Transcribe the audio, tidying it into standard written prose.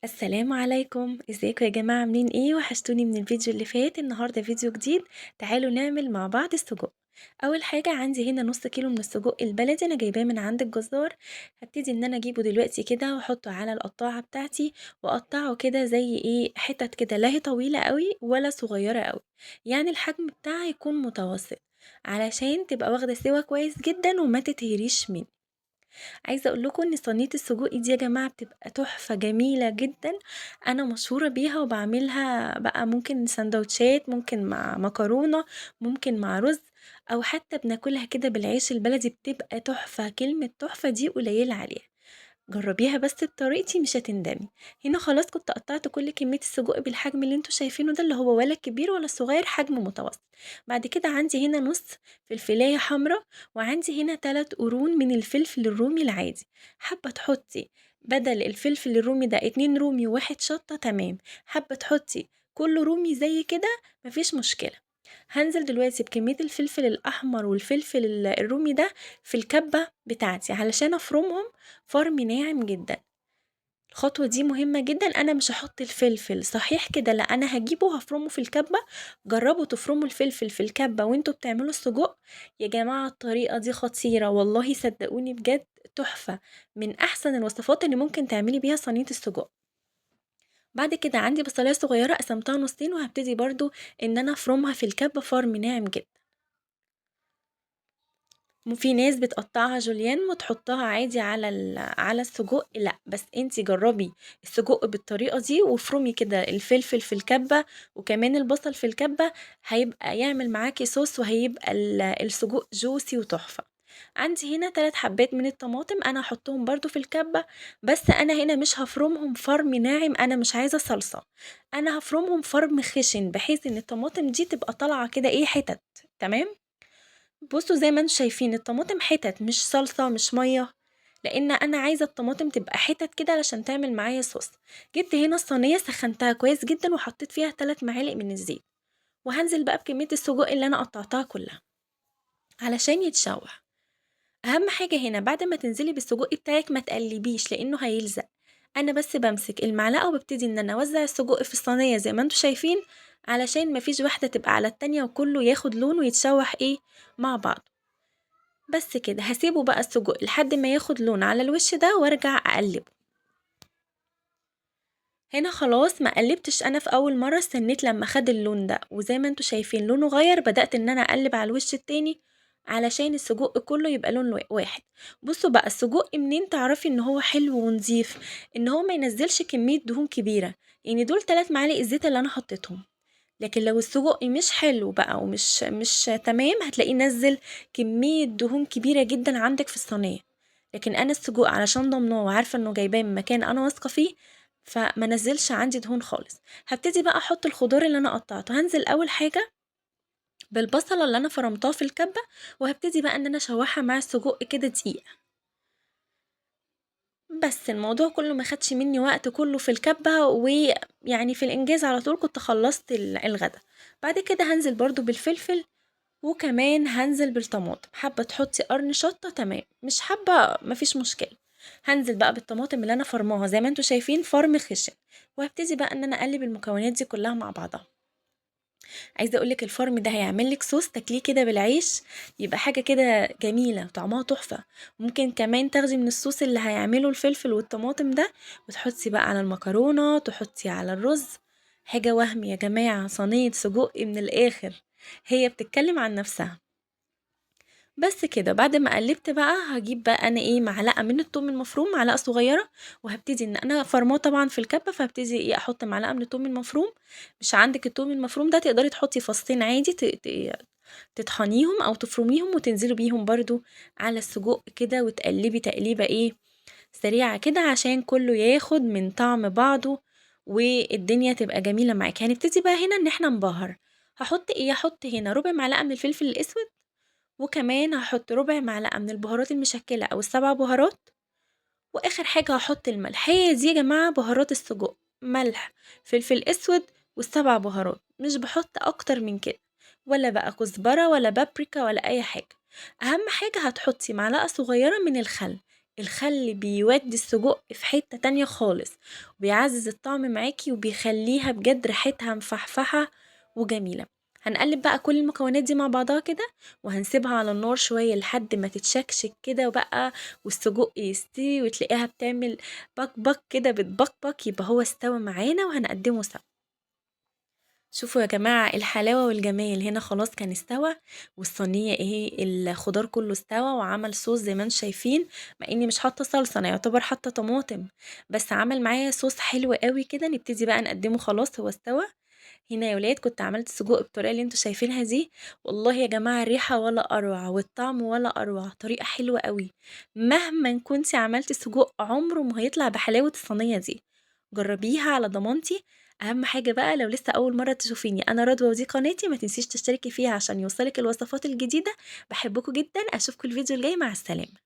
السلام عليكم، ازيكم يا جماعة؟ عاملين ايه؟ وحشتوني من الفيديو اللي فات. النهاردة فيديو جديد، تعالوا نعمل مع بعض السجق. اول حاجة عندي هنا نص كيلو من السجق البلدي، انا جايباه من عند الجزار. هبتدي ان انا اجيبه دلوقتي كده واحطه على القطاعة بتاعتي واقطعه كده زي ايه، حتت كده، لا هي طويلة قوي ولا صغيرة قوي، يعني الحجم بتاعها يكون متوسط علشان تبقى واخدة سوا كويس جدا وما تتهريش مني. عايزة اقول لكم ان صينية السجق دي يا جماعة بتبقى تحفة جميلة جدا، انا مشهورة بيها وبعملها بقى ممكن سندوتشات، ممكن مع مكرونة، ممكن مع رز، او حتى بناكلها كده بالعيش البلدي، بتبقى تحفة. كلمة تحفة دي قليلة عليها، جربيها بس بطريقتي مش هتندمي. هنا خلاص كنت قطعت كل كمية السجق بالحجم اللي انتوا شايفينه ده، اللي هو ولا كبير ولا صغير، حجم متوسط. بعد كده عندي هنا نص فلفلاية حمراء، وعندي هنا 3 قرون من الفلفل الرومي العادي. حابة تحطي بدل الفلفل الرومي ده 2 رومي و1 شطة، تمام. حابة تحطي كله رومي زي كده مفيش مشكلة. هنزل دلوقتي بكمية الفلفل الأحمر والفلفل الرومي ده في الكبة بتاعتي علشان أفرمهم فرم ناعم جدا. الخطوة دي مهمة جدا، أنا مش هحط الفلفل صحيح كده، لا أنا هجيبه وهفرمه في الكبة. جربوا تفرموا الفلفل في الكبة وانتوا بتعملوا السجق يا جماعة، الطريقة دي خطيرة والله، صدقوني بجد تحفة، من أحسن الوصفات اللي ممكن تعملي بيها صينية السجق. بعد كده عندي بصلاية صغيرة قسمتها نصين، وهبتدي برضو ان انا افرمها في الكبة فرم ناعم جدا. في ناس بتقطعها جوليان وتحطها عادي على السجق، لا بس انتي جربي السجق بالطريقة دي وافرمي كده الفلفل في الكبة وكمان البصل في الكبة، هيبقى يعمل معاكي صوص وهيبقى السجق جوسي وتحفة. عندي هنا 3 حبات من الطماطم انا هحطهم برضو في الكبة، بس انا هنا مش هفرمهم فرم ناعم، انا مش عايزة صلصة، انا هفرمهم فرم خشن بحيث ان الطماطم دي تبقى طالعة كده ايه حتت، تمام. بصوا زي ما انتم شايفين الطماطم حتت، مش صلصة مش مية، لان انا عايزة الطماطم تبقى حتت كده علشان تعمل معايا صوص. جبت هنا الصينية سخنتها كويس جدا وحطيت فيها 3 معالق من الزيت، وهنزل بقى بكمية السجق اللي انا قطعتها كلها علشان يتشوح. اهم حاجة هنا بعد ما تنزلي بالسجق بتاعك ما تقلبيش لانه هيلزق، انا بس بمسك المعلقة وببتدي ان انا اوزع السجق في الصينية زي ما انتم شايفين علشان ما فيش واحدة تبقى على التانية وكله ياخد لون ويتشوح ايه مع بعض. بس كده هسيبه بقى السجق لحد ما ياخد لون على الوش ده وارجع اقلبه. هنا خلاص ما قلبتش انا في اول مرة، استنيت لما خد اللون ده وزي ما انتم شايفين لونه غير، بدأت ان انا اقلب على الوش التاني علشان السجق كله يبقى لون واحد. بصوا بقى السجق منين تعرفي ان هو حلو ونظيف؟ ان هو ما ينزلش كمية دهون كبيرة، يعني دول 3 معالق الزيت اللي انا حطيتهم. لكن لو السجق مش حلو بقى ومش مش تمام هتلاقيه نزل كمية دهون كبيرة جدا عندك في الصينية. لكن انا السجق علشان ضمناه وعارفة انه جايباه من مكان انا واثقة فيه فما نزلش عندي دهون خالص. هبتدي بقى احط الخضار اللي انا قطعته. هنزل اول حاجة بالبصلة اللي انا فرمتها في الكبة، وهبتدي بقى ان انا اشوحها مع السجق كده دقيقة بس. الموضوع كله ما خدش مني وقت، كله في الكبة ويعني في الانجاز على طول كنت خلصت الغدا. بعد كده هنزل برضو بالفلفل وكمان هنزل بالطماطم. حابة تحطي قرن شطة تمام، مش حابة مفيش مشكلة. هنزل بقى بالطماطم اللي انا فرماها زي ما انتوا شايفين فرم خشن، وهبتدي بقى ان انا اقلب المكونات دي كلها مع بعضها. عايزه اقولك الفرم ده هيعمل لك صوص تاكليه كده بالعيش، يبقى حاجه كده جميله طعمها تحفه. ممكن كمان تاخدي من الصوص اللي هيعمله الفلفل والطماطم ده وتحطي بقى على المكرونه، تحطي على الرز، حاجه وهم يا جماعه. صينيه سجق من الاخر، هي بتتكلم عن نفسها. بس كده بعد ما قلبت بقى هجيب بقى انا ايه معلقه من الثوم المفروم، معلقه صغيره، وهبتدي ان انا فرماه طبعا في الكبه، فهبتدي ايه احط معلقه من الثوم المفروم. مش عندك الثوم المفروم ده تقدري تحطي فصين عادي تطحنيهم او تفرميهم وتنزلي بيهم برضو على السجق كده، وتقلبي تقليبه ايه سريعه كده عشان كله ياخد من طعم بعضه والدنيا تبقى جميله معاكي. هنبتدي بقى هنا ان احنا نبهر. هحط ايه؟ هحط هنا ربع معلقه من الفلفل الاسود، وكمان هحط ربع معلقة من البهارات المشكلة أو ال7 بهارات، وآخر حاجة هحط الملح. هي دي يا جماعة بهارات السجق، ملح فلفل أسود وال7 بهارات، مش بحط أكتر من كده، ولا بقى كزبرة ولا بابريكا ولا أي حاجة. أهم حاجة هتحطي معلقة صغيرة من الخل، الخل بيودي السجق في حتة تانية خالص، وبيعزز الطعم معاكي وبيخليها بجد ريحتها مفحفحة وجميلة. هنقلب بقى كل المكونات دي مع بعضها كده، وهنسيبها على النار شوية لحد ما تتشكشك كده بقى، والسجق يستوي وتلاقيها بتعمل بك بك كده، بتبقبق، يبقى هو استوى معانا وهنقدمه سوا. شوفوا يا جماعة الحلاوة والجمال، هنا خلاص كان استوى، والصينية اهي الخضار كله استوى وعمل صوص زي ما انتم شايفين، مع اني مش حاطة صلصة، انا يعتبر حاطة طماطم، بس عمل معايا صوص حلو قوي كده. نبتدي بقى نقدمه، خلاص هو استوى. هنا يا ولاد كنت عملت سجق بالطريقة اللي انتوا شايفينها دي، والله يا جماعة الريحة ولا أروع والطعم ولا أروع، طريقة حلوة قوي. مهما كنتي عملتي سجق عمره ما هيطلع بحلاوة الصينية دي، جربيها على ضمانتي. أهم حاجة بقى لو لسه أول مرة تشوفيني، أنا رضوى ودي قناتي، ما تنسيش تشتركي فيها عشان يوصلك الوصفات الجديدة. بحبكم جدا، أشوفكم الفيديو الجاي، مع السلامة.